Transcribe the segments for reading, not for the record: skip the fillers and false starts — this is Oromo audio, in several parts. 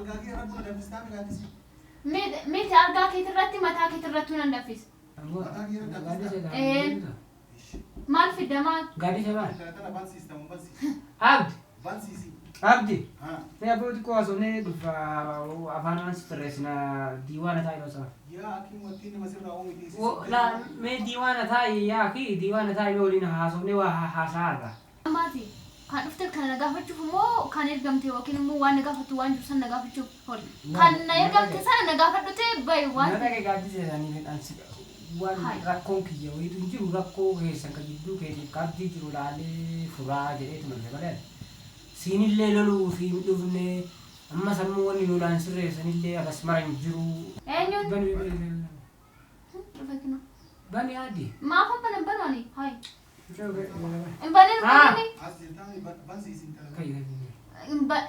Algaa kee irra buna danfistaa mi gaaddisee? Miti argaa keetirratti mataa keetirrattuu nan danfisa. Mataa kee irra danfistaa? Ee. Maal fidda maal? Gaaddisa maal? Intala tana bansiista moo bansiisi? Abdi! Bansiisi. Abdi! Haa. Mee abboo xiqqoo haasofnee dhufa afaan waan sirreessina diiwaana taa'e dhoosa. Yaa akii wanti nama sirraa uumiti. La mee diiwaana taa'e yaa akii diiwaana taa'e mee waliin haasofnee waa haasaa arga. Maati kan dhufte kana na gaafachuuf immoo kan ergamte yookiin immoo waan na gaafattu waan jiru sana na gaafachuuf hori. Kan na ergamte sana na gaafadhu ta'e bayi Na waan. dhaqee gaaddisa isaanii fedhan si waan Hai. rakkoon kiyya wayitu hin jiru rakkoo keessan kan jidduu keetiif qabdii jiru laalee furaa jedheetu malee malee. Siinillee loluu fi hin dhufne amma sammuu wanni lolaan sirreessanillee agas mara hin jiru. Eenyuun? Bani bani Dhufe kinoo. bani adii. Maaf amma nan banu ani? Hayi. Hin baneen Ah. banee. As jirtaa bansiisi intala. Kai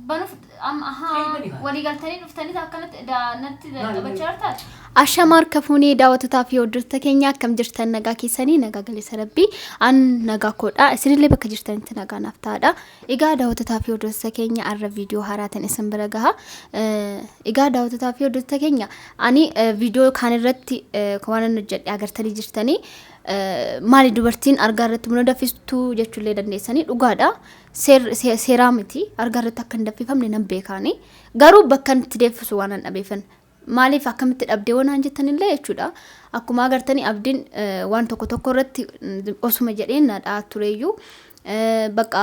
Banuuf amma Kai bani ahaa kaa. walii galtanii dhuftanii akkanatti natti Maal, taphachaa jirtaa? Ashamaa harka fuunee daawwattotaa fi hordoftoota keenya akkam jirtan nagaa keessanii nagaa galeessa rabbii an nagaa koodha isinillee bakka jirtanitti nagaa naaf ta'aadha. Egaa daawwattotaa fi hordoftoota keenya arra viidiyoo haaraatiin isin bira gaha. Egaa daawwattotaa fi hordoftoota keenya ani viidiyoo kaan irratti waan inni hojjedhe agartanii jirtanii maali dubartiin argaa irratti buna danfistuu jechuullee dandeessanii dhugaadha. Seeraa miti argaa irratti akka hin danfifamne nan beekaani. Garuu bakka itti deeffisu waan an dhabeefan. Maaliif akkamitti dhabdee waan jettanillee jechuudha. Akkuma agartanii abdiin waan tokko tokko irratti osuma jedheen na dha'aa tureyyuu bakka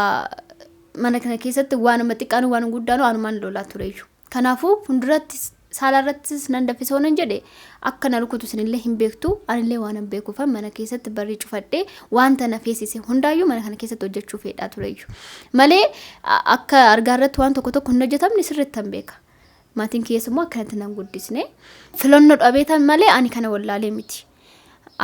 mana kana keessatti waanuma xiqqaan waan guddaan waanumaan lolaa tureyyuu. Kanaafuu fuulduratti saala irrattis nan danfisa waan jedhe akka na rukutu isinillee hin beektu anillee waan hin beekuufan mana keessatti barrii cufadhee wanta na feesise hundaayyuu mana kana keessatti hojjechuu fedhaa tureyyuu. Malee akka argaa irratti waan tokko tokko hin hojjetamne sirriitti hin beeka. Maatiin kiyyees immoo akkanatti nan guddisne. Filannoo dhabeetan malee ani kana wallaalee miti.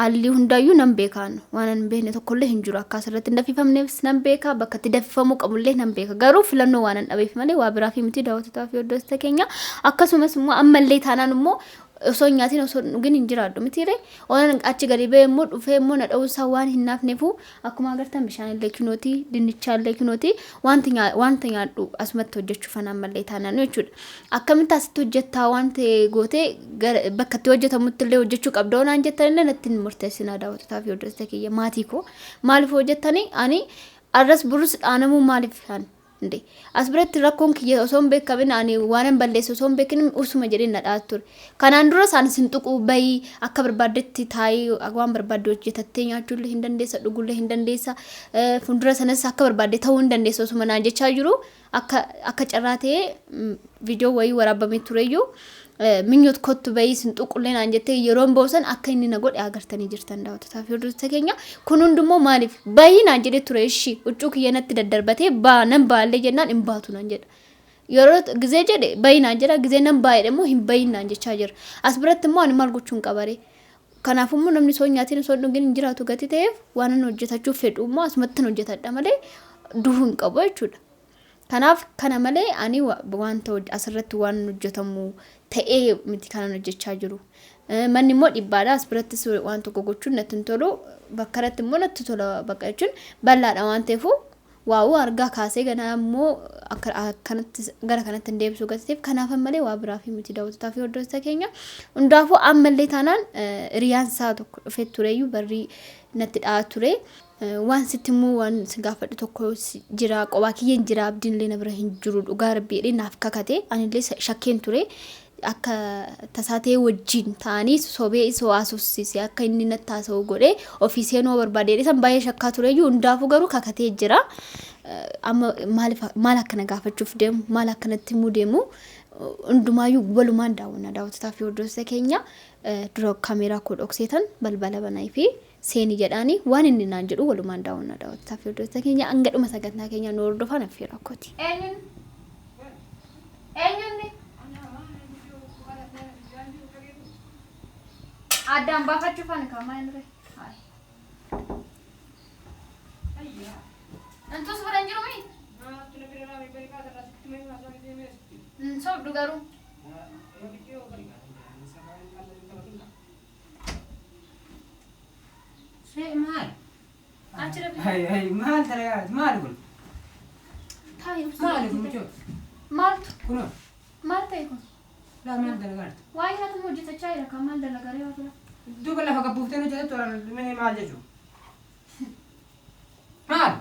Haalli hundaayyuu nan beekaan waan hin beekne tokkollee hin jiru akka asirratti hin danfifamneefis nan beeka bakka itti danfifamuu qabullee nan beeka garuu filannoo waan hin dhabeef malee waa biraa fi miti daawwattotaa fi hordoftoota keenya akkasumas immoo ammallee taanaan immoo osoo hin nyaatiin osoo hin dhugin hin jiraadhu mitiire waan achi gadi ba'e immoo dhufee immoo na dha'uunsaa waan hin naafneefu akkuma agartan bishaan illee kinooti dinnichaa illee kinooti wanta wanta nyaadhu asumatti hojjechuuf an ammallee taanaan jechuudha. Akkamitti asitti hojjettaa waan ta'e gootee gara bakka itti hojjetamutti illee hojjechuu qabda waan jettan illee natti hin murteessinaa daawwattotaa fi hordoftoota kiyya maatii koo maaliif hojjettanii ani arras burus dhaanamuu maaliif an Inde as biratti rakkoon kiyya osoo hin beekamin ani waanan balleesse osoo hin beekin usuma jedheen na dhahaa ture. Kanaan duras ani sin tuquu bayii akka barbaaddetti taa'ii waan barbaadde hojjetattee nyaachuullee hin dandeessa dhuguullee hin dandeessa fuuldura sanas akka barbaadde ta'uu hin dandeessa osuma naan jechaa jiru akka akka carraa ta'ee viidiyoo wayii waraabamee tureyyuu Minyoot kottu bahii sin xuqullee naan jettee yeroon bahu san akka inni na godhe agartanii jirtan daawwattotaa fi hordoftoota keenya. Kun hundummoo maaliif bahii naan jedhee ture ishii huccuu kiyya natti daddarbatee baa nan baallee jennaan hin baatu naan jedha. Yeroo gizee jedhe bahii naan jedha gizee nan baay'ee immoo hin bahiin naan jechaa jira. As biratti immoo ani maal gochuun qabaree. Kanaafuu immoo namni osoo hin nyaatiin osoo hin dhugin hin jiraatu gati ta'eef waan inni hojjetachuu fedhu immoo asumatti hojjetadha malee du'uu hin qabu jechuudha. Kanaaf kana malee ani wanta asirratti waan hojjetamu ta'ee miti kanan hojjechaa jiru. Manni immoo dhibbaadha. As birattis waan tokko gochuun natti hin tolu. Bakka irratti immoo natti tola bakka jechuun bal'aadha waan ta'eefu waa'uu argaa kaasee ganaa immoo akka akkanatti gara kanatti hin deebisu gati ta'eef kanaafan malee waa biraa fi miti daawwattotaa fi hordoftoota keenya. Hundaafuu ammallee taanaan hiriyaan isaa tokko dhufee tureyyuu barrii natti dha'aa ture. Waan sitti immoo waan si gaafadhu tokko jira qobaa kiyyeen jira abdiin illee na bira hin jiru dhugaa rabbii jedhee naaf kakate anillee shakkeen ture akka tasaa ta'ee wajjin ta'anii sobee isoo haasofsiise akka inni natti haasa'u godhee ofii seenuu barbaade jedhee san baay'ee shakkaa tureyyuu hundaafuu garuu kakatee jira. Amma maaliif maal akkana gaafachuuf deemu maal akkanatti himuu deemu hundumaayyuu walumaan daawwanna daawwattotaa fi hordoftoota keenya dura kaameeraa koo dhokseetan balbala banaa fi seeni jedhaani waan inni naan jedhu walumaan daawwanna daawwattotaa fi hordoftoota keenya hanga dhuma sagantaa keenya nu hordofaan affeeraa kooti. Eenyuun? Eenyuun? Addaan baafachuuf ani kaamaa hin ree. Intus bira hin jiru mii? Hin sobdu garuu. See maal? Achi rabbi. Hay hay maal dalagaa maal kun? Taa'i obsi. Maali kun mucoo? Maaltu? Kunoo. Maal ta'e kun? Laa maal dalagaarta? Waa'ee nyaata hojjetachaa jira kan maal dalagaree waa bira. Duuba lafa gabbuuftee hojjetattu mee maal jechuudha? Maal?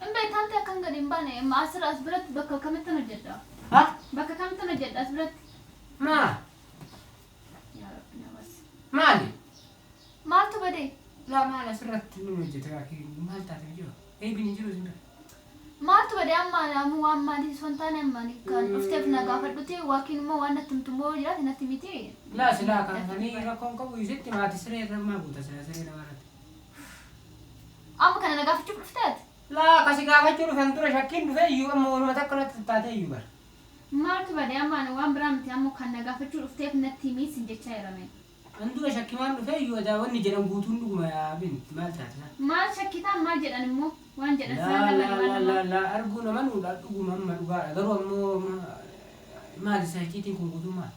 Hin beektaan ta'e akkan gadi hin baane asirra as biratti bakka kamittan hojjedha? Ha? Bakka kamittan hojjedha as biratti? Maal? Yaa Rabbi na baasi. Maali? Maaltu badee? Laa maal asirratti nu hojjeta maal taate jiru? Eebiin hin jiru isin bira. Maaltu badee amma amma waan maalii osoo hin taane amma kan dhufteef na gaafadhuti waakiin immoo waan natti himtu immoo jiraate natti miti. Laa silaa kan rakkoon qabu isitti maatii siree irra maa guuta siree siree namarratti. Amma kana na gaafachuuf dhufteet? Laa akkasi gaafachuu dhufan dura shakkiin dhufee iyyuu amma waanuma takka natti taatee iyyuu bara. Maaltu badee amma waan biraa miti amma kan na gaafachuu dhufteef natti himi sin jechaa jirame. An dura shakkimaan dhufee iyyuu edaa wanni jedhan guutuun dhuguma yaa binti maal taate saa? Maal shakkitaan maal jedhan immoo waan jedhan Laa sana laa nama laa nama. laa laa arguu nama nuudha dhuguma amma dhugaadha garuu ammoo maal isa icciitiin kun guutuun maal?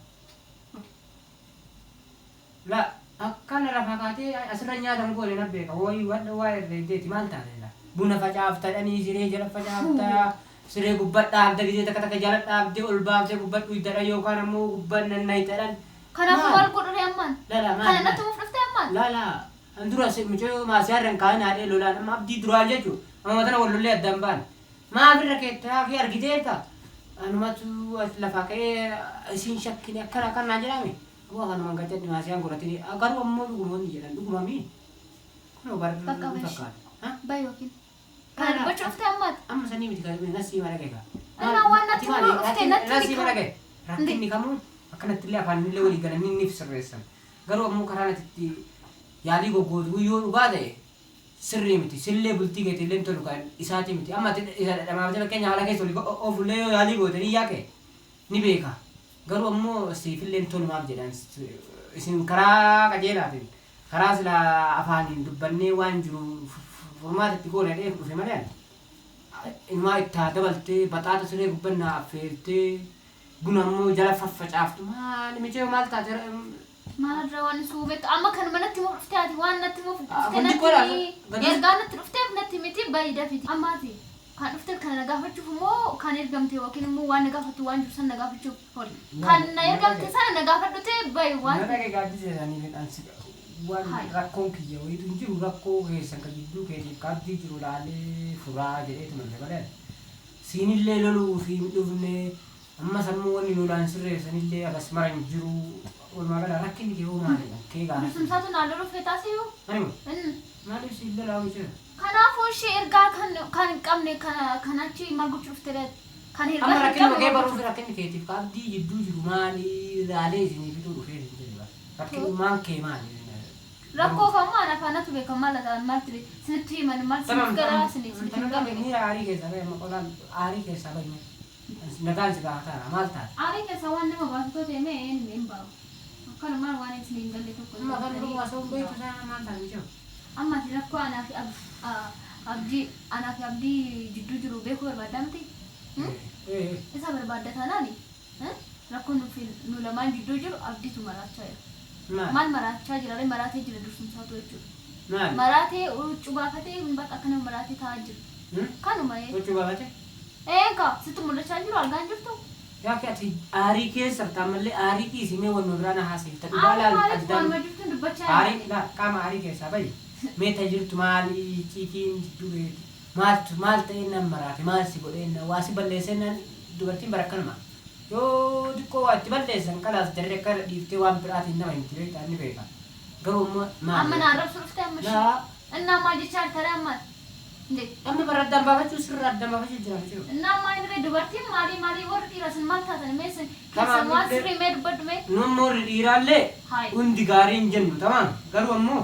Laa akkana lafa kaatee asirra nyaatan goone na beeka wayii wadha waa irra maal taate laa? Buna facaaftadhanii siree jala facaaftaa siree gubbaa dhaabda gisee takka takka jala dhaabdee ol baaftee gubbaa dhuyidadha yookaan ammoo gubbaa nannayitadhan. Kanaafuu Maal? maal godhure ammaan? Laa laa maal? Kana natti himuuf dhuftee ammaan? Laa laa an dura mucayyoo maasii harreen kaa'in haadhee lolaan amma abdii duraan jechuudha. Amma tana wal lollee addaan baan. Maaf irra keettaa fi argiteerta. Anumatu as lafaa ka'ee isin shakkine akkana akkanaa jedhame. Aboo afanumaan gachatti maasiyaan godhatini. Garuu ammoo dhugumoonni jedhan dhugumami. Kunoo bar Bakka bashi. fakkaata. Ha? Bayi yookiin. Kana Laa, laa. dubbachuu dhuftee ammaati? Amma sanii miti kan nasii mara ga'e. Innaa waan natti himuu dhuftee natti Nasii himi mara ga'e. Rakkinni kamuu akkanatti illee afaan illee walii galanii inni sirreessan. Garuu ammoo karaa natti itti yaalii goggootu yoo dhugaa ta'e sirrii miti. Sillee bultii keetii illee tolu kan isaati miti. Amma ati isa dhadhamaaf fakkeenya haala keessa olii oofullee yoo yaalii goote ni yaaqe ni beeka. Garuu ammoo siifillee tolumaaf jedhan isin karaa qajeelaatiin karaa silaa afaaniin dubbannee waan jiru furmaata itti goone dhee dhufe malee inumaa itti haa dabaltee baxaata siree gubbannaa affeeltee buna ammoo jala faffacaaftu maali michee maal taate Maal irraa waan isin hubattu amma kanuma natti himuuf dhuftee ati waan natti himuuf Ah, dhuftee hundi natti godha. himi. Gadi- Ergaa natti dhufteef natti miti bayi dafiti. Ammaati kan dhufteef kana na gaafachuuf immoo kan ergamte yookiin immoo waan na gaafattu waan jiru sana na gaafachuuf hori. Kan na ergamte sana na gaafadhute bayi waan. Na dhaqee gaaddisa isaanii fedhan si waan Hai. rakkoon kiyya wayitu hin jiru rakkoo keessan ka jidduu keetiif ka abdii jiru laalee furaa jedheetu malee malee. Siinillee loluu fi hin dhufne ammas ammoo wanni lolaan sirreessanillee agas mara hin jiru walumaa gala rakkinni kee hoo maalidha kee gaafadhu. Dursumsaatu naa loluuf feetaasiyyuu. Anima maaliif siin lolaa jira? Kanaafuu ishee ergaa kan kan hin qabne kana kanachi maal gochuu dhufte kan ergaa Amma hin rakkinni qabne kee maal baruuf gochuu rakkinni keetiif ka abdii jidduu jiru maali laalee isinii fiduu dhufee hin jedhe rakkinni maan kee maali? Rakkoo kan maal afaanatu beeka maal maaltu beeka sinitti himan maal Tamam, sinif garaa tamam. sinif sinif hin Tamam, qabne. miira aarii keessaa bahi, amma qolaan aarii keessaa bahi. Nagaan si gaafataara, maal taate? Aarii keessaa waan nama baasu too ta'e mee hin hin baasu. Akkanumaan waan isin hin galle tokko. Amma afaan Oromoo haasa'uun beektu isaa maal taate jechuudha? Amma ati rakkoo anaa fi abdii anaa fi abdii jidduu jiru beekuu barbaaddaa miti? Isa barbaadda taanaani rakkoo nu lamaan jidduu jiru abdiitu maraachaa jira. Maal? Maal maraachaa jira? Ree maraatee jira dursumsaatu jechuudha. Maal? Maraatee huccuu baafatee bakka akkana maraatee taa'aa jira. Kanuma ee. Huccuu baafate? Eega sitti mul'achaa jiru argaa hin jirtu? Yaa fi ati aarii keessa jirta ammallee aarii dhiisimee wanuma biraa na haasofta. Dhugaa Amma laal maaliif addaan waanuma jirtu dubbachaa aarii jirti? laa qaama aarii keessaa bahi. Mee ta jirtu maali icciitiin jidduu keeti? Maaltu maal ta'ee nan maraate maal si godhee na waa si balleessee nan dubartiin bara akkanuma. Yoo xiqqoo waa itti balleessan kalaas jarri akka dhiiftee waan biraatiin nama himti beektaa inni beeka. Garuu immoo maali? Amma na arrabsu dhufte amma ishee. Laa Innaa maal jechaa jirta ree amma? Inde. amma bara addaan baafachuu sirra addaan baafachuu jira jechuudha. Innaa maal ree dubartiin maalii maalii warri dhiiraa sin maal taatan mee sin Tamam, keessan waan nuti- sirrii mee dubbadhu mee? Nu ammoo warri dhiiraallee Hayi. hundi gaarii hin jennu tamam garuu ammoo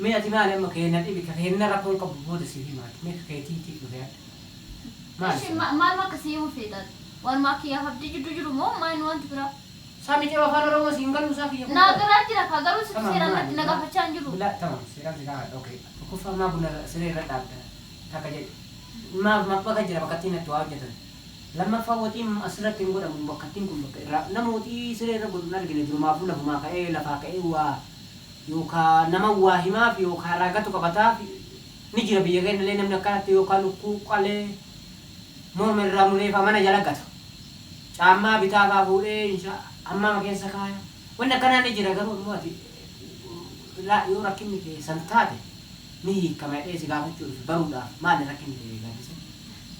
mee ati maali amma keenya dhibi ka keenya rakkoon qabu booda siif himaati mee ka keetiitiif dhufe yaadda. Maali? Ishee maal akkasii himuu feetan? Waanuma kiyyaaf abdii jidduu jiru moo maal wanti biraa? Saami cewa afaan Oromoo siin galuu isaa kiyya. Naa garaa jira kaa garuu sitti Tamam, seeraan maali? natti na gaafachaa hin jiru. Bila tamam seeraan si gaafadha okei. Tokkoffaa maa buna siree irra dhaabda takka jedhe. Maaf maaf bakka jira bakka ittiin natti waa hojjetan. Lammaffaa waxiin asirratti hin godhamu bakka ittiin kun bakka irraa nama waxii siree irra godhu hin argine jirumaafuu lafumaa ka'ee lafaa ka'ee waa yookaan nama waa himaaf yookaan raagatu qabataaf ni jira biyya keenya illee namni akkanatti yookaan lukkuu qalee morma irraa muree fa'aa mana jala gatu. Caammaa bitaa faa fuudhee hammaama keessa kaaya. Wanni akkanaa ni jira garuu immoo ati yoo rakkinni kee san taate ni hiikama jedhee si gaafachuu dhufe baruudhaaf maali rakkinni kee gaaddise?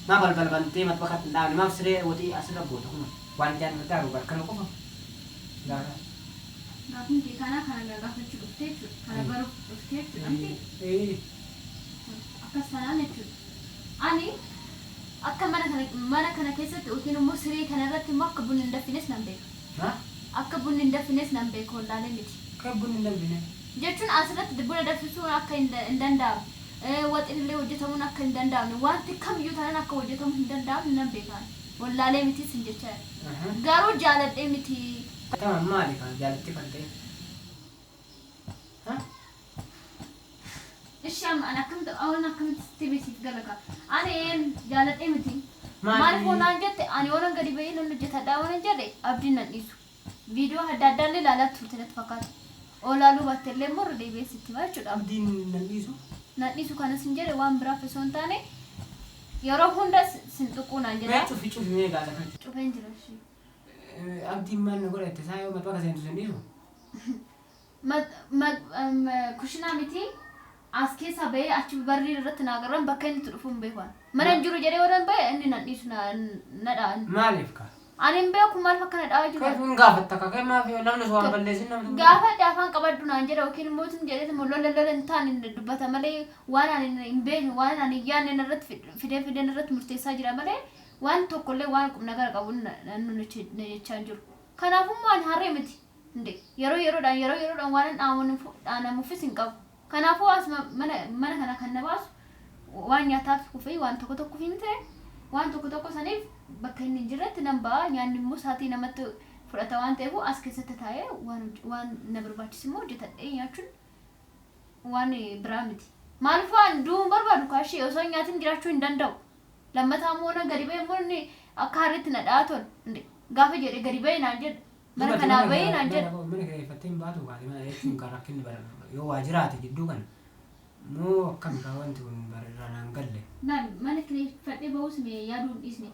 Maa balbala bantee maxbakatti hin dhaabne maaf siree waxii asirra goota kun waan ijaan irratti argu akkana qofa gaafa. Gaaffiin kee kana kana na gaafachuu dhuftee jechuudha. Kana baruuf dhuftee jechuudha miti? Akkas taanaan jechuudha. Ani akka mana kana keessatti yookiin immoo siree kana irratti immoo akka bunni hin danfines nan beeka. Ha? Akka bunni hin danfines nan beeka wallaalee miti. Kan bunni hin danfine. Jechuun asirratti buna danfisuun akka hin danda'amne, waxiin illee hojjetamuun akka hin danda'amne, wanti kamiyyuu taanaan akka hojjetamuu hin danda'amne nan beeka. Wallaalee mitis hin jechaa jira. Garuu jaaladhee miti. Tamam maali kan jaalatte kan ta'e? Ha? Ishi amma ani akkamitti waan akkamitti sitti beeksiif galaqa. Ani jaaladhee miti. Maali? Maaliif waan jette ani waan gadi ba'ee nan hojjetadha waan jedhe abdiin nan dhiisu. Viidiyoo adda addaa illee ilaalaa turte natti fakkaata. Olaaluu baatte illee immoo irra deebi'ee sitti hima jechuudha. Abdiin nan dhiisu? Nan dhiisu kanas hin jedhe waan biraaf osoo hin taane yeroo hunda sin tuquu naan jedha. Mee cufi cufi mee gaasa kan. Cufeen jira ishee. Abdiin maal na godha itti isaa yoo maxbaka seentu sin dhiisu? Kushinaa miti as keessa ba'ee achi barrii irratti naa agarran bakka inni itti dhufu hin beeku ani. Mana hin jiru jedhee warra hin ba'e inni nan dhiisu na dha'a. Maaliif ka? Ani hin beeku maaliif akka na dha'aa jiru. Kee kun gaafatta ka kee maaf namni osoo waan balleessin namni. Gaafa afaan qabadhu naan jedha yookiin immoo isin jedhee immoo lola lola hin taane dubbata malee waan ani hin beekne waan ani hin yaadne irratti fidee fidee irratti murteessaa jira malee waan tokkollee waan qubna gara qabu na jechaa hin jiru. Kanaafuu immoo ani harree miti. Inde yeroo yeroodhaan yeroo yeroodhaan waan dhaanamuufis hin qabu. Kanaafuu as mana kana kan na baasu waan nyaataaf kufee waan tokko tokko hin ta'e waan tokko tokko saniif bakka inni hin jirretti nan ba'a nyaanni immoo sa'aatii namatti fudhata waan ta'eef as keessatti taa'ee waan na barbaachisu immoo hojjetadhee nyaachuun waan biraa miti. Maaliif waan du'uu hin barbaadu kaashee osoo hin nyaatin jiraachuu hin danda'u. Lammataa immoo na gadi ba'e immoo inni akka harreetti na dha'aa tole. Gaafa jedhe gadi ba'e naan jedha. Mana kanaa ba'e naan jedha. Mana kireeffattee hin baatu kaati mana jechuun kan rakkinni bara yoo waa jiraate jidduu kana moo akkam kaa wanti kun bara irraa naan galle. Naan mana kireeffadhee ba'uus mee yaaduu hin dhiisne.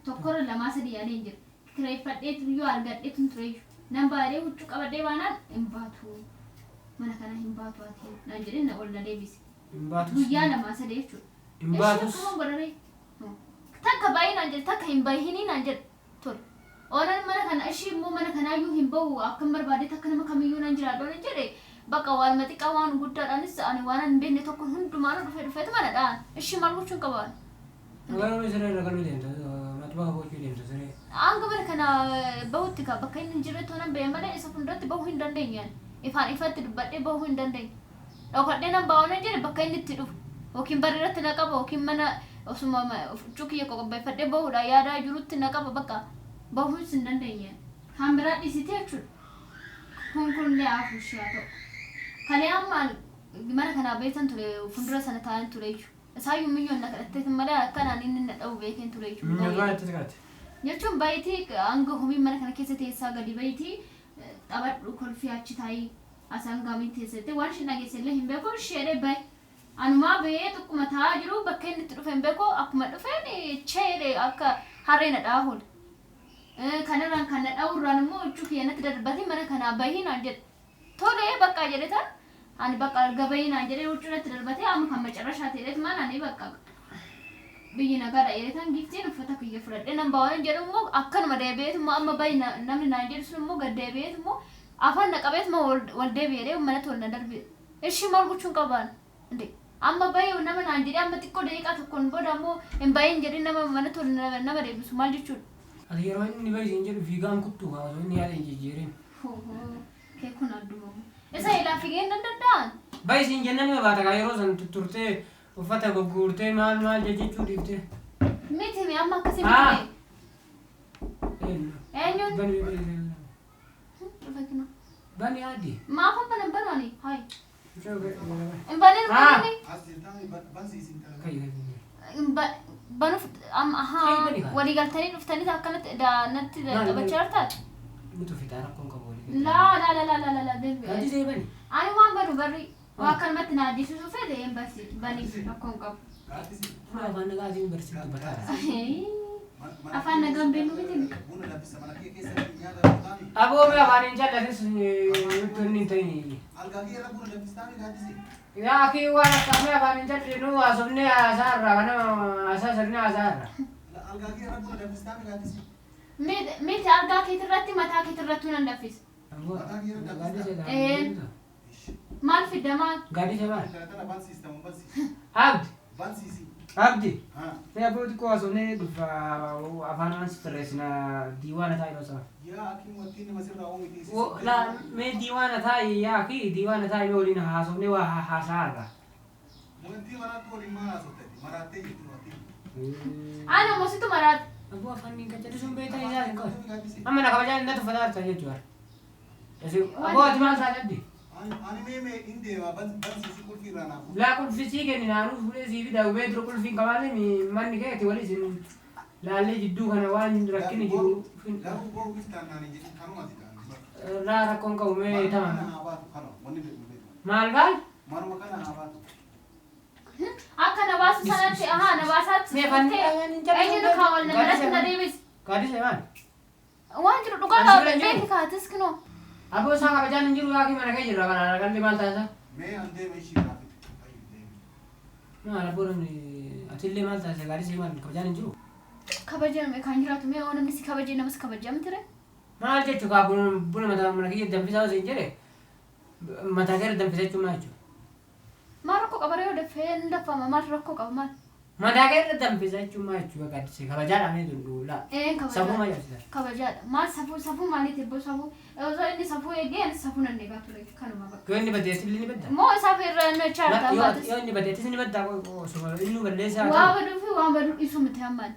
Tokkorra lamaa sadii yaadee hin jiru. Kireeffadhee yoo argadheetu ture iyyuu. Nan baadhee huccuu qabadhee baanaan hin baatu. Mana kana hin baatu ati naan jedhee na ol na deebise. Hin baatus. Guyyaa lamaa sadii jechuudha. Hin baatus. Ishee akkuma godharee. Takka baay'ee naan jedhe takka hin bahinii naan jedhe tole. Oolan mana kana ishee immoo mana kanaayyuu hin bahu akkam barbaade takka nama kamiyyuu nan jiraadhu nan jedhe bakka waan xiqqaa waan guddaadhaanis ani waan hin beekne tokko hundumaanuu dhufee dhufeetu mana dha'an ishee maal gochuun qaba? Garuu siree irra galuu deemta maxbaka gochuu deemta siree. Hanga mana kana bahutti ka bakka inni hin jirretti nan ba'e malee isa fuulduratti bahuu hin dandeenye ani. Ifaan ifatti dubbadhee bahuu hin dandeenye. Dhokadhee nan ba'a nan jedhe bakka inni itti dhufu yookiin barri irratti na qaba yookiin mana osuma huccuu kiyya qopheeffadhee bahuudha yaadaa jirutti na qaba bakka bahuus hin dandeenye. Kan biraa dhiisitee jechuudha. Kun kunillee hafu ishee haa ta'u. Kalee amma mana kanaa beektan ture fuuldura sana taa'an ture jechuudha. Isaayyuu miyyoon na kadhatteetin malee akkanaan inni na dha'u beekeen ture jechuudha. Minyoo baay'eetti kadhate. Jechuun baay'eetii hanga homiin mana kana keessa teessaa gadi baay'eetii taphadhu kolfii achi taa'ii as hanga homiin teessette waan isheen dhageesse illee hin beeku isheedhee bahe. Anumaa bahee tokkuma taa'aa jiru bakka inni itti dhufe hin beeku akkuma dhufeen cheedhee akka harree na dha'aa oole. Kanarraan kan na dha'urraan immoo huccuu kiyya natti darbatee mana kanaa bahii naan jedhe. Tolee bakka jedhe tan ani bakka erga bahii naan jedhee huccuu natti darbatee amma kan macarrashaa ta'eet mana ani bakka biyyi nagaadha jedhee tan giftiin uffata kiyya fudhadhee nan ba'a waan jedhu immoo akkanuma deebi'eet immoo amma bahi namni naan jedhu sun immoo gad deebi'eet immoo afaan na qabeet immoo wal deebi'ee manatti wal na darbe. Ishii maal gochuun qabaan? Amma bahi nama naan jedhee amma xiqqoo daqiiqaa tokkoon booda ammoo hin bahin jedhee nama manatti wal nama deebisu maal jechuudha? Ati yeroo inni bahi siin jedhu fiigaan kuttuu kaa osoo inni yaada hin jijjiirin. Kee kun addumamu. Isa ilaa fiigee hin danda'an. Bahi siin jennaan nima baata kaa yeroo san tutturtee uffata gogguurtee maal maal jechuu dhiiftee. Miti mi amma akkasii Ah. miti. Eenyuun? Bani bani Dhufe kinu. bani adii. Maaf amma nan banaani? Hayi. Hin banin Ah. banani. As jirtami bansiisin tala. Kai Banuuf amma ahaa Kai bani kaa. walii galtanii dhuftanii akkanatti natti Maal, taphachaa jirtaa? Nutu fitaa rakkoon qabu walii. Laa laa laa laa laa laa deebi. Gadi see bani. Ani waan banu barri waa akkanumatti na addisiisuu fedhe hin barsi bani rakkoon qabu. Gaaddisi. Kun afaan nagaatiin barsiiftu bataadha. Afaan nagaan beeknu miti. Buna danfisa mana kee keessatti nyaata taami. Aboo mee afaan hin jallatis nutti hin ta'in. Algaa kee irra buna danfistaami gaaddise. Yaa akii waan akka mee afaan hin jal'inu haasofnee haasaa irraa kana haasaa sirnee haasaa irraa. Algaa kee irra buna danfistaami gaaddise. Miti argaa keetirratti mataa keetirratti nan danfisa. Maal fidda maal? Gaaddisa maal? Tana bansiistamu bansiisi. Abdi. Bansiisi. Abdi. Haa. Mee abboo xiqqoo haasofnee dhufa afaan waan sirreessina diiwaana taa'e yeroo sana. Yaa akii wanti nama sirraa oomiti. La mee diiwaana taa'e yaa akii diiwaana taa'e mee waliin haasofnee waa haasaa irraa. Wanti maraattu waliin maal haasofte? Maraattee jirti wanti. Ana mositu maraate. Abboo afaan hin qaccadisuun beektaa isaa hin qabu. Amma na kabajaan inni tuffataa jirta jechuudha. Abboo ati maal taate abdi? Ani mee mee hin deema bansiisi qulfii irraa naafu. Laa qulfisii kenni naanuu fuudhee sii fida ubee dura qulfiin qabaate manni kee ati wali isin laallee jidduu kana waan rakkinni jiru. Garuu boruu iftaan naan hin jedhin kanumati ta'an. Laa rakkoon qabu mee Manuma tamam. kana haa baatu kana wanni beeku beeku. Maal maal? Manuma kana haa baatu. Akka na baasu sanatti ahaa na baasaatti. Mee afaan hin jallisu. Eenyutu kaawwan na biratti na deebise. Gaaddisa maal? Waan jiru dhugaa Ani sirra hin beeki jiru. kaatis kinoo. Abboo isaa kabajaan hin jiru yaakii mana kee jirra kana galli maal taasisa? Mee an deema ishii irraa fide. Fayyuu deema. Maal abboo namni atillee maal taasisa gaaddisa maal kabajaan hin jiru? Kabajame kan jiraatu mee yoo namni si kabajee namas kabajamti re. Maal jechuu kaa buna mataa mana kiyya danfisaa osoo hin jedhe mataa kee irra danfisa jechuun maal jechuudha? Maal rakkoo qaba ree yoo dafee hin danfama maal rakkoo qaba maal? Mataa kee irra danfisa jechuun maal jechuudha gaaddisee kabajaadhaan mee tun laa. Ee Safuu maal kabajaadha. jechisa? Kabajaadha. Maal safuu safuu maaliiti ebboo safuu osoo inni safuu eegee anis safuu nan eegaa ture kanuma bakka. Yoo inni baddeessi illee ni badda. Moo isaaf irra nu chaarta Yoo yoo inni baddeessi ni badda osoo inni balleessaa Waa ta'u. baduu fi waan baduu dhiisuu miti hammaan.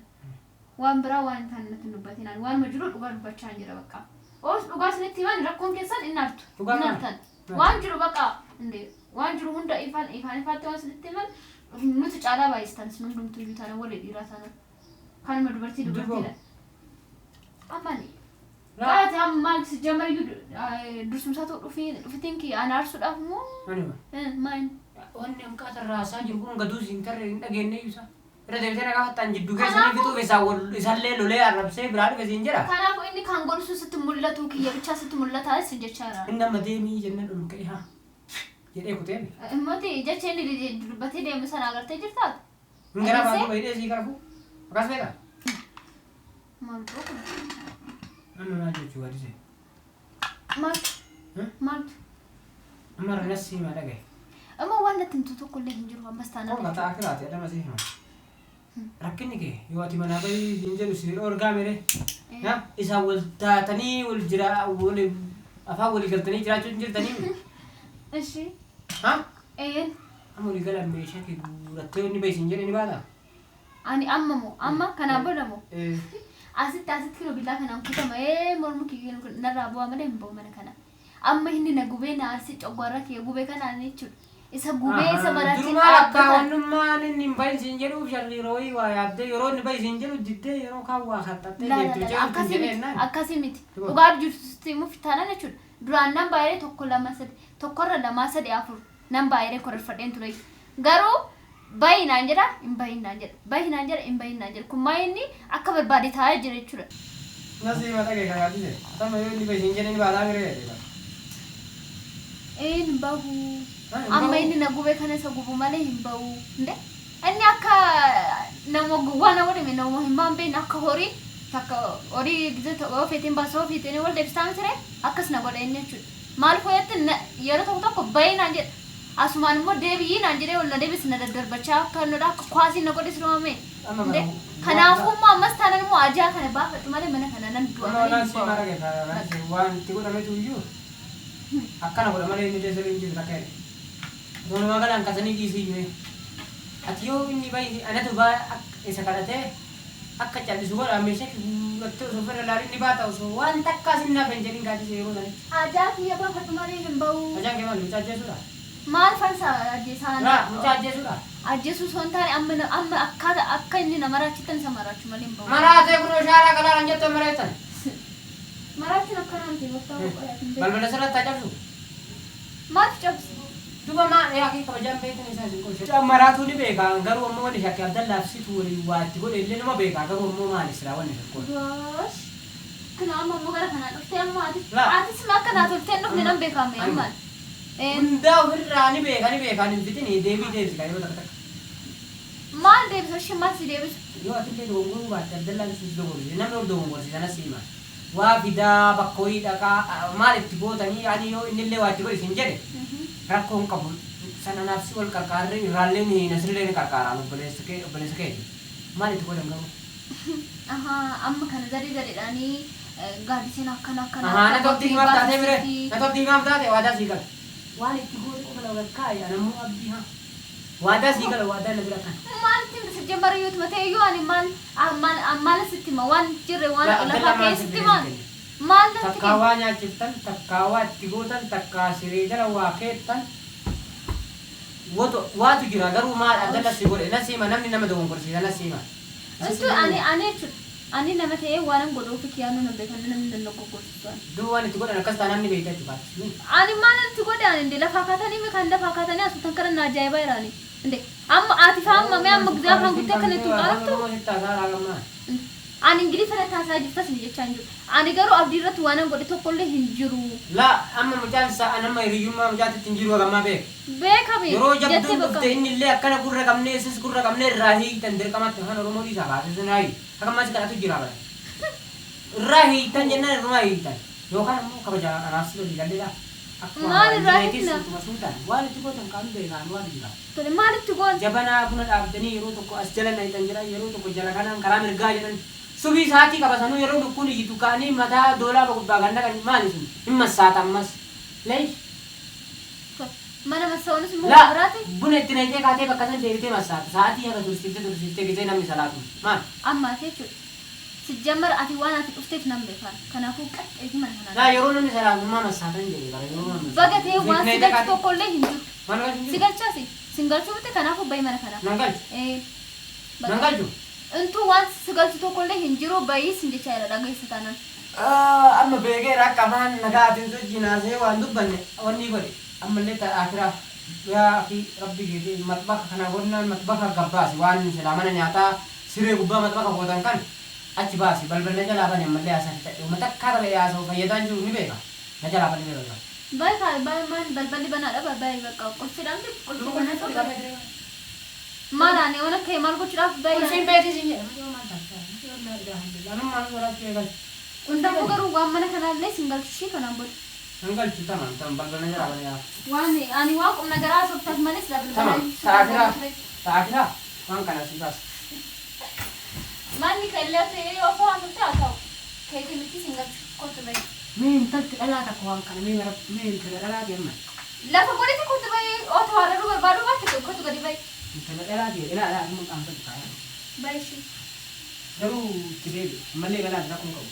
Waan biraa waan hin taane natti hin dubbatinaan waanuma jiru dhugaa dubbachaa hin jira bakka. Oos dhugaa isinitti himan rakkoon keessan hin artu. Dhugaa Hin maal? artan. Maal? Waan jiru bakka indee waan jiru hunda ifaan ifaan ifaatti waan isinitti himan nuti caalaa baay'istan isin hundumtuu iyyuu taana warri dhiiraa taana. Kanuma dubartii Durboo. dubartiidha. Amani. Laa. Qaati amma maal si jammayyuu dursumsaa ta'u dhufitiin kiyya ana aarsuudhaaf moo Anuma. maal? Wanni hanqaata irraa haasaa jiru kun gaduu siin tarree hin dhageenye iyyuu Irra deebitee nagaa fattaan jidduu keessanii fixuuf isaa wal isallee lolee arrabsee biraa dhufe siin jedha. Kanaafuu inni kan godhu sun sitti mul'atu kiyya bichaa sitti mul'ata isin jechaa jira. Inni amma deemii jennaan ol ka'e haa jedhee kuteen. Moti jecha inni dubbatee deemu sana agartee jirtaa? Hin gara baatu bahee sii karafu. Akkas beekaa? Maal godhu? Amma maal jechuu gaaddisee? Maaltu? Maaltu? Amma irra sii maa dhagaye. Amma waan natti himtu tokko illee hin jiru ammas taanaan. Kun mataa akiraati adama sii hima. Rakkinni kee yoo ati manaa bahii hin jedhu si orgaa mere. Isaan wal taatanii wal jira wal afaan walii galtanii jiraachuu hin jirtanii. Ishi. Ha? Ee. Amma walii galan meeshaa kee guurattee inni bahi siin jedhe ni baata. Ani amma moo amma kanaan booda moo asitti asitti kinoo billaa kanaan kutama ee mormu kiyya narraa bu'aa malee hin ba'u mana kana. Amma inni na gubee na aarsi coggaarra kiyya gubee kanaan jechuudha. Isa gubee isa maraachee Durumaa lakkaa dhaabbata. wannummaan inni hin bahin siin jedhuuf sharriirooyi waa yaaddee yeroo inni bahi siin jedhu diddee yeroo kaan waa kaxxattee La la deemtu la jedhu akkasii miti jedheen akkasii miti. Dhugaa. Dhugaa jirtu himuuf taanaan jechuudha. Duraan nan baay'ee tokko lama sadi tokkorra lamaa sadi afur nan baay'ee kororfadheen ture. Garuu baay'inaan jedha hin baay'inaan jedha baay'inaan jedha hin baay'inaan jedha kun maa inni akka barbaade taa'ee jira jechuudha. Nasii mata kee kakaatise. Atama yoo inni bahi siin jedhe ni baataa miree jedhe. Hin bahu. Hin Amma bahu. inni na gubee kana isa gubu malee hin bahu. Inde inni akka nama gowwaa nama dhime nama hin maan beekne akka horii takka horii gizee tokko yoo feetiin baasoo feetiin wal deebistaa miti ree akkas na godha inni jechuudha. Maal fooyyatti yeroo tokko tokko bahii naan jedha. Asumaan immoo deebi'ii naan jedhee ol na deebisa na daddarbachaa akka nodha akka kwaasii na godhe sirumame. Amma Inde kana kanaafuu immoo ammas taanaan immoo ajaa kana baafadhu malee mana kana nan du'a Amma malee waan hin sii mara bahu. kee kakaatise waan itti godhametu iyyuu akkana godha malee inni teessoo hin jiru takka jedhe. Walumaa galaan kasanii dhiisii iyyuu. Ati yoo inni bahi anatu baa isa kadhatee akka callisu godha meeshaa guurattee osoo ofirra ilaalin ni baata osoo waan takkaa sin naaf hin jedhin gaaddise yeroo sanitti. Ajaa kiyya baafadhu malee hin bahu. Ajaan kee maal mucaa ajjeesuudha? Maal farsa ajjeesaan? Raa mucaa ajjeesuudha? Ajjeesuu osoo hin taane amma amma akka akka inni na maraachitan isa maraachuu malee hin bahu. Maraatee kunoo shaaraa galaa kan jettu mareessan. Maraachuun akkana miti gooftaa koo qoyaa hin beeku. Balbala sirratti haa cabsu. Maaf cabsi? Duuba maal yaa kee kabajaan beektan isaa isin qolche. Maraatuu ni beeka garuu ammoo wanni shakkii Abdallaaf situ walii waa itti godhe illee nama beeka garuu ammoo maal silaa wanni shakkoon. Gosh. Kun amma ammoo gara kanaa dhuftee amma atis Laa. atis ma akka naa toltee hin dhufne nan beekame Amma. ammaan. Eh, Hundaa ofirraa ni beeka ni beeka hin fixini deebii deebisi kan yeroo takka takka. Maal deebisu ishee maal si deebisu? Yoo atillee dogongoruu baatte Abdallaan si dogongorsiise namni ol dogongorsiise anas hima. Waa fidaa bakka wayii dhaqaa maal itti gootanii ani yoo innillee waa itti godhe isin jedhe rakkoo hin qabu. Sana naaf si wal qarqaarree irraallee ni nasirlee ni qarqaaraan obboleessa kee obboleessa keeti. Maal itti godhan garuu? Ahaa, amma kana zaree zareedhaanii gaaddiseen akkana akkana. Ahaa, na tolti himaaf taatee bire. Na tolti himaaf taate waadaa sii gala. Waan itti goote qofa lafa kaa'i ana immoo abdii haa. Waadaa sii gala waadaa na bira kana. Maal itti sijjambara yoo ta'e iyyuu ani maal maal maal sitti hima waan jirre waan Laa, lafaa Abdallaa maal ka'ee sitti sitti maal kenna? maal natti Takkaa kenna? waa nyaachiftan, takkaa waa itti gootan, takkaa siree jala waa keettan. Waatu waatu jira garuu maal Abdalla si godhe na siima namni nama dogongorsiisa na siima. Intu ani ani jechuudha ani nama ta'ee waan an godhuuf kiyaanuu nan beekan namni nan dogoggorsiisu ani. Duuba waan itti godhan akkas ta'a namni beekta jechuudha. Ani maal itti godhe ani inde lafaa kaatanii mi kan lafaa kaatanii asuutan kana na ajaa'ibaa jiraani. Inde amma ati faa amma mee amma gizee afaan guuttee akkana itti ulqaanaftu? Ani Ingiliffa irratti haasaa jirtas ni jechaa hin jiru. Ani garuu abdii irratti waan an godhe tokkollee hin jiru. Laa amma mucaan isaa an amma hiriyyummaa mucaatitti hin jiru hagammaa beeka. Beekame Yeroo jettee jabduun bakka. dhufte inni illee akkana gurra qabnee isis gurra qabnee irraa hiiktan dirqamatti afaan Oromoo dhiisaa baase sun haayi. Hagammaa si kadhatu jira bara. Irraa hiiktan jennaan irrumaa hiiktan. Yookaan ammoo kabaja anaaf si walii galleedha. Akkuma Maal irraa waan jireetis hiikna? utuma suutaan waan itti gootan kaan beekaan waan jira. Tole maal itti goon? Jabanaa buna dhaabdanii yeroo tokko as jala nayitan jedhan yeroo tokko jala kanaan karaa mirgaa jedhan subii sa'aatii qaba sanuu yeroo lukkuun iyyitu ka'anii mataa doolaaba gubbaa kan dhaqan maali sun hin massaata ammas. Leesh. Mana massa'uunis immoo Laa waan biraati. buna itti nayitee kaatee bakka san deebitee massaata sa'aatii haga tursiiftee tursiiftee gisee namni salaatu maal. Amma ati jechuudha. Sijjammar ati waan ati dhufteef nan beekan. Kanaafuu qaxxeeti mana kanaa. Laa yeroo namni salaatu maa massaatan jedhe bara yeroo namni Baga ta'ee waan si galchu tokkollee hin jiru. Maal galchu hin Si jiru? galchaasi. Sin galchuu miti kanaafuu bahi mana kanaa. Nan galchu. Eh. Nan galchu. Intuu waan si galchu tokkollee hin jiru bahii sin jechaa jira dhageessa taanaan. Amma beekeera akka afaan nagaatiin sochiin haasa'ee waan dubbanne wanni godhe ammallee akiraa yaa fi rabbi keetii matbaka kana gonnaan matbaka gabbaasi waan silaa mana nyaataa siree gubbaa matbaka gootan kan achi baasi balbal na jalaa bane ammallee haasaa fixadhe uummata akka ta'e haasa'u fayyadaa jiru ni beeka na jalaa bane balbal. Baay'ee kaa baay'ee maal balballi banaadha baay'ee bakka qolfiidhaan qolfii banaa maal ani waan akka maal gochuudhaaf baay'ee. Qolfiin beetii siin jedha maal taasisaa anummaan soraachuu eegal. Hundaafuu garuu waan mana kanaallee sin galchu ishee kanaan booda. Nan galchu tamam tamam balbal na jalaa bane yaa. Waan ani waan qubna garaa sooftaaf malee sila Tamam balbala. ta'akiraa ta'akiraa waan kana si baasa. Manni kallee ta'ee osoo haasofte haa ta'u. Keetii miti sin galchu kottu bahi. Mee intalti dhalaa takka waan kana mee gara mee intala dhalaa deemma. Lafa godhati kottu bahi otoo hararuu barbaadu baatte kottu gadi bahi. Intala dhalaa deema ilaa ilaa amma qaanfatu kaaya. Bahi ishee. Garuu itti deebi ammallee galaan rakkoon qabu.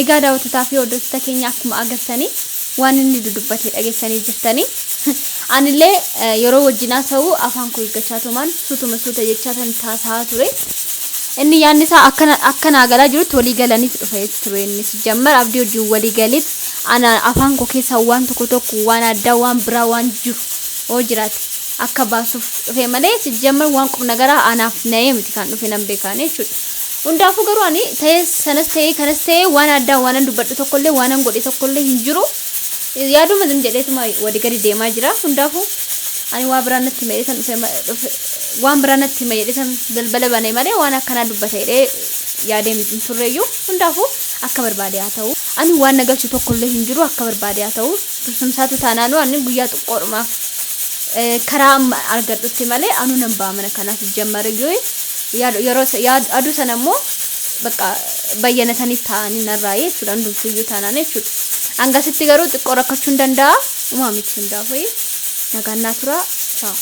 Egaa daawwattotaa fi hordoftoota keenya akkuma agartanii waan inni dudubbate dhageessanii jirtanii. Anillee yeroo wajjin haasa'u afaan koo eeggachaa tumaan suutuma suuta jechaa kan taasisaa ture. Inni yaadni isaa akkana akkanaa galaa jirutti walii galaniif dhufe ture inni jammar abdii wajjin walii galeet ana afaan koo keessaa waan tokko tokko waan addaa waan biraa waan jiru oo jiraate akka baasuuf dhufe malee sijjammar waan qubna garaa anaaf na'ee miti kan dhufe nan beekaane jechuudha. Hundaafuu garuu ani ta'ee sanas ta'ee kanas ta'ee waan addaa waan dubbadhu tokkollee waan godhe tokkollee hin jiru. Yaaduma zim jedheetuma walii gadi deemaa jira. Hundaafuu ani waa biraa natti hima jedhee dhufe waan biraa natti hima jedhee balbala bane malee waan akkanaa dubbata jedhee yaadee hin turreeyyuu. Hundaafuu akka barbaade haa ta'u. Ani waan na galchu tokkollee hin jiru akka barbaade haa ta'u. Dursumsaatu taanaanu ani guyyaa xiqqoodhumaaf karaa amma argadhutti malee anu nan ba'a mana kanaaf jammare yoo yeroo aduu sana immoo bakka bayyanatanii taa'anii narraa'ee jechuudha hundumtuyyuu taanaan jechuudha. Hangasitti garuu xiqqoo rakkachuu hin danda'a. Uumaa miti hundaafuu nagaan naa tura. Chaaw.